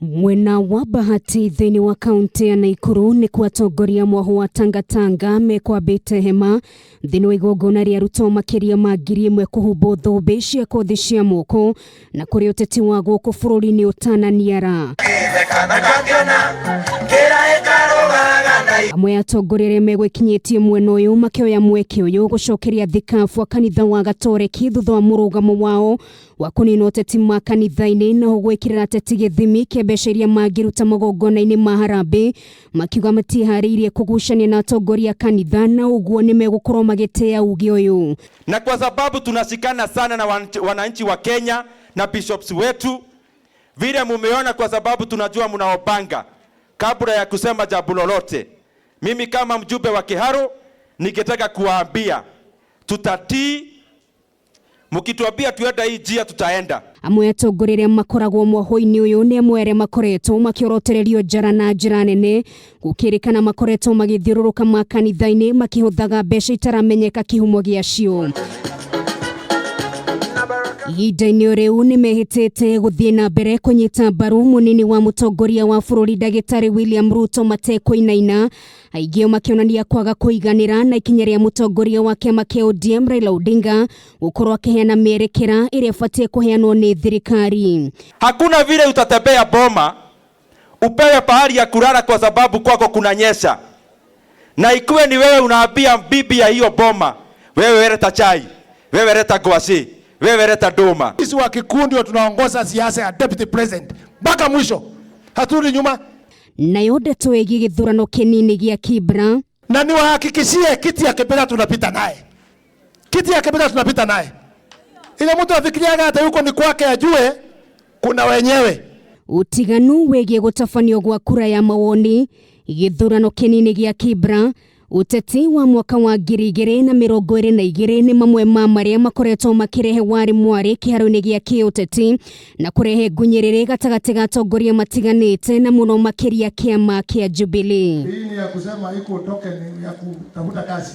Mwena wa Bahati thĩinĩ wa kaunti ya Naikuru nĩkuo atongoria mwahu wa Tangatanga mekwambĩte hema thĩinĩ wa igongona rĩa arutwo makĩria ma 1000 kũhumbwo thũmbĩ cia kothi cia moko na kũrĩa ũteti wa gũkũ bũrũri-inĩ ũtananiara. Amwe atongoria arĩa megwĩkinyĩtie mwena ũyũ makĩoya mweke ũyũ gũcokeria thikabu a kanitha wa Gatoreki thutha wa mũrũgamo wao wa kũnina ũteti makanitha-inĩ na gwĩkĩrĩra ateti gĩthimi kĩa mbeca iria mangĩruta magongona-inĩ ma harambĩ, makiuga matiĩharĩirie kũgucania na atongoria a kanitha na ũguo nĩ megũkorwo magĩtĩa uge ũyũ. Na kwa sababu tunashikana sana na wananchi wa Kenya na bishops wetu, vile mumeona, kwa sababu tunajua mnaopanga kabla ya kusema jambo lolote. Mimi kama mjumbe wa Kiharu ningetaka kuwaambia tutatii, mkituambia tuenda hii njia tutaenda. Amwe atongoria arĩa makoragwo mwaho-inĩ ũyũ nĩ amwe arĩa makoretwo makĩorotererio njara na njĩra nene, gũkĩrĩkana makoretwo magĩthiũrũrũka makanitha-inĩ makĩhũthaga mbeca itaramenyeka kĩhumo gĩacio. Ihinda-inĩ rĩu nĩ mehĩtĩte gũthiĩ na mbere kũnyita mbaru mũnini wa mũtongoria wa bũrũri ndagĩtarĩ William Ruto matekũinaina, aingĩ ao makĩonania kwaga kũiganĩra na ikinya rĩa mũtongoria wa kĩama kĩa ODM Raila Odinga gũkorwo akĩheana mĩerekera ĩrĩa ĩbatiĩ kũheanwo nĩ thirikari. Hakuna vile utatembea boma upewe pahali ya kulala kwa sababu kwako kunanyesha, na ikuwe ni wewe unaambia bibi ya hiyo boma, wewe leta chai, wewe leta ngwacĩ, wewe leta ndũma. Sisi wa Kikuyu ndio tunaongoza siasa ya deputy president mpaka mwisho, haturudi nyuma. Nayo ndeto ĩgiĩ gĩthurano kĩnini gĩa Kibra, Na niwahakikishie kiti ya Kibra tunapita naye, kiti ya Kibra tunapita naye. Ile mtu afikiriaga hata yuko ni kwake ajue kuna wenyewe. Ũtiganu wĩgiĩ gũtabanio gwa kura ya mawoni, gĩthurano kĩnini gĩa Kibra, ũteti wa mwaka wa 2022 nĩ mamwe ma marĩa makoretwo makĩrehe warĩ mwarĩ kĩharo-inĩ gĩa kĩũteti na kũrehe ngunyĩrĩrĩ gatagatĩ ga atongoria matiganĩte na mũno makĩria kĩama kĩa Jubilee. Hii ni ya kusema iko token ya kutafuta kazi.